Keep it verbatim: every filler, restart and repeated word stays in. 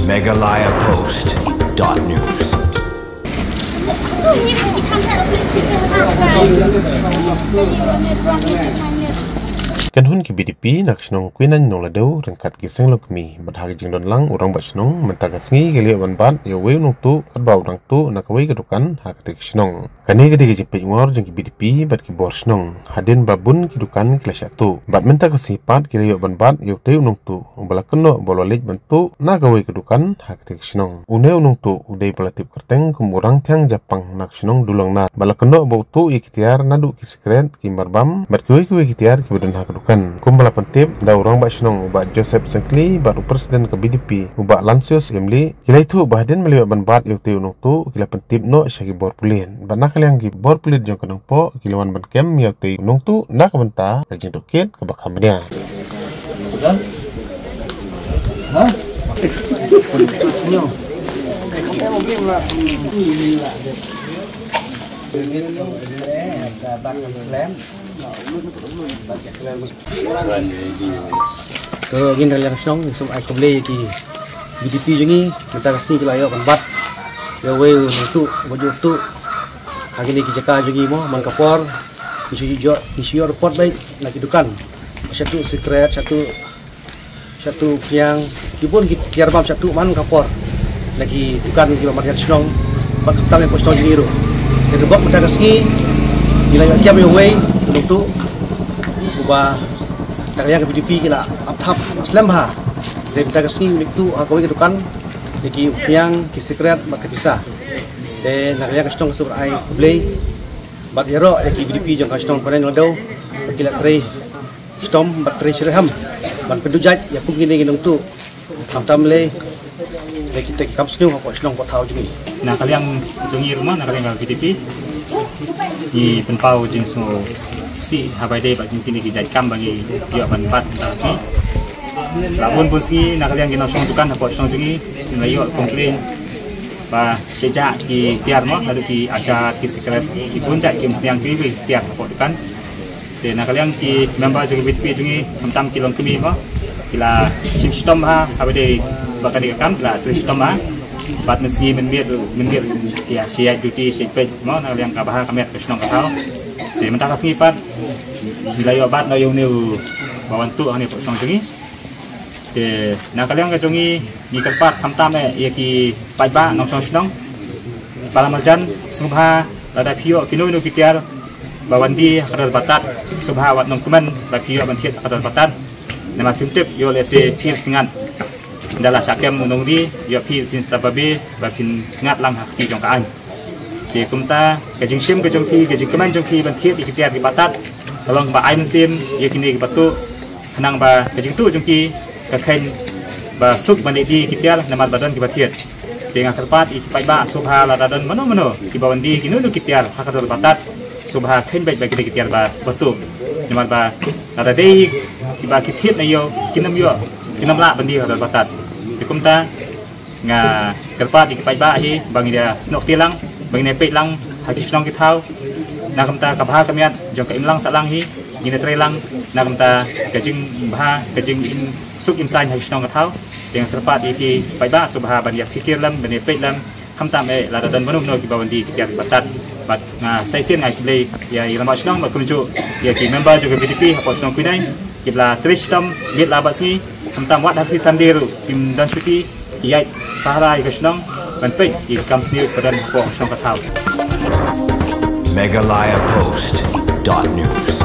Meghalaya Post dot news. Kan hun ki B D P na ka shnong Kwinain Nonglada ryngkat ki seng longkmie bad ha ka jingdon lang u rangbah shnong mynta ka sngi ki la ïoh ban bat ïa uwei u nongtuh katba u dang tuh na kawei ka dukan ha katei ka shnong. Kane ka dei ka jingpeit ngor jong ki B D P bad ki bor shnong hadien ba bun ki dukan ki la shah tuh. Bad mynta ka sngi pat ki la ïoh ban bat ïa utei u nongtuh uba la kynnoh ba u la leit ban tuh na kawei ka dukan ha katei ka shnong. Une u nongtuh u dei ba la tip kyrteng kum u Rangthiang Japang na ka shnong Dulongnar bad la kynnoh ba u tuh ïa ki tiar naduh ki sikret, ki marbam bad kiwei kiwei ki tiar kiba don ha ka dukan. Kumba la pyntip da u rangbah shnong u Bah Joseph Syngkli bad u president ka B D P u Bah Lansius Ïamlieh, ki la ïathuh ba hadien ba la ïoh ban bat ïa utei u nongtuh ki la pyntip noh sha ki bor pulit. Bad na ka liang ki bor pulit jong ka Nongpoh ki la wan ban kem ïa utei u nongtuh na ka bynta ka jingtohkit kaba kham bniah. To ngin, na ka liang ka shnong ngin sngewbha ai khublei ïa ki B D P jong ngi mynta ka sngi ki la ïoh ban bat ïa uwei u nongtuh uba ju tuh ha kine ki jaka jong ngi mo man ka por. Ngi shu ïoh, ngi shu ïoh report beit na ki dukan ba shah tuh sikret, shah tuh, shah tuh khñiang, ki bun ki tiar bam shah tuh man ka por na ki dukan kiba marjan shnong bad khamtam hapoh shnong jong ngi ruh. Te ka bok mynta ka sngi ngi la ïoh kem ïa uwei u nongtuh uba na ka liang ka B D P ki la ap thap slem bha. Te mynta ka sngi ngi tuh ha kawei ka dukan ïa ki khñiang, ki sikret bad ka pisa. Te na ka liang ka shnong ka sngewbha ai khublei bad ïaroh ïa ki B D P jong ka shnong Kwinain Nonglada ba ki la trei shitom bad trei shitrhem ban pynduh jait ïa kum kine ki nongtuh. Khamtam lei lei kita ki kam sniew hapoh shnong hapoh thaw jong ngi. Na ka liang jong ngi ruh mo, na ka liang ka B D P ngi pynpaw jingsngewsih ha ba ïadei bad kine ki jait kam ba ngi ïoh ban bat mynta ka sngi. La bun bun sngi na ka liang ki nongshong dukan hapoh shnong jong ngi ngi la ïoh complain ba shah jah ki tiar mo, naduh ki ashad, ki sikret, ki bun jait ki khñiang, ki tiar hapoh dukan. Te na ka liang ki member jong ka B D P jong ngi khamtam ki longkmie mo ki la shim shitom bha ha ba ïadei bad kane ka kam, ki la trei shitom bha. Bad mynsngi mynmiet mynmiet ki ïa shah ïaid duty, shah ïaid peit mo na ka liang ka bha ka miat ka shnong ka thaw. Te mynta ka sngi pat ngi la ïoh bat noh ïa une uba wan tuh hangne hapoh shnong jong ngi. Te na ka liang ka jong ngi ngi kyrpad khamtam eh ïa ki paidbah nongshong shnong, para marjan, sngewbha lada phi ïoh kino kino ki tiar ba wan die ha ka dor batad, sngewbha wat nym kmen ba phi ïoh ban thied ha ka dor batad. Namar phim tip ïoh lehse phi thngat, ynda la shah kem u nongdie ïoh phi phin sa babe ba phin thngat lang ha kti jong ka aiñ. Te kumta ka jingshim ka jong phi, ka jingkmen jong phi ban thied ïa ki tiar ki batad ka long ba ai mynsiem ïa kine kiba tuh, khnang ba ka jingtuh jong ki ka kheiñ ba suk ban leit die ki tiar namar ba don kiba thied. Te nga kyrpad ïa ki paidbah, sngewbha lada don mano mano kiba wan die kino kino ki tiar ha ka dor batad, sngewbha kheiñ beit ba kine ki tiar ba tuh, namar ba lada dei kiba ki thied na ïew kin ym ïoh, kin ym lah ban die ha ka dor batad. Te kumta nga kyrpad ïa ki paidbah hi ba ngin ïa snoh kti lang, ba ngin ïa peit lang ha ki shnong ki thaw. Na kumta ka bha ka miat jong ka imlang sahlang hi ngin ïa trei lang. Na kumta ka jingbha, ka jingim suk im saiñ ha ki shnong ki thaw. Te nga kyrpad ïa ki paidbah sngewbha ban ïa phikir lem, ban ïa peit lem, khamtam eh lada don mano mano kiba wan die ki tiar ki batad. Bad nga sa shisien nga ai khublei ïa i rangbah shnong bad kumjuh ïa ki member jong ka B D P hapoh shnong Kwinain kiba la trei shitom miet la bad sngi, khamtam wat ha ka sngi Sunday ruh kim don shuti, ki ïaid pahara ïa ka shnong ban peit ïa ki kam sniew ba don hapoh shnong ka thaw. Meghalaya Post dot news.